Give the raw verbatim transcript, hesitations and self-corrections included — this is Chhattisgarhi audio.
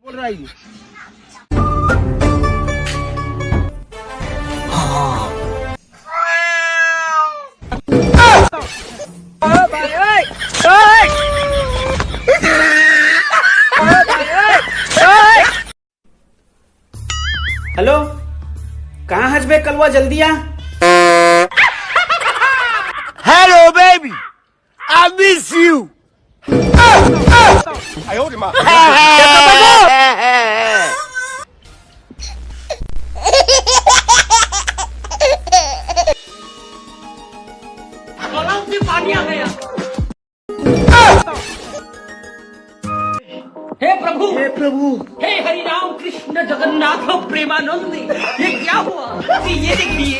बोल रहा है ये। हेलो, कहाँ हस बे कलवा, जल्दी आ। Hello baby, I miss you. हे प्रभु, हे प्रभु, हे हरि राम कृष्ण जगन्नाथ प्रेमानंद, ये क्या हुआ? ये देखिए।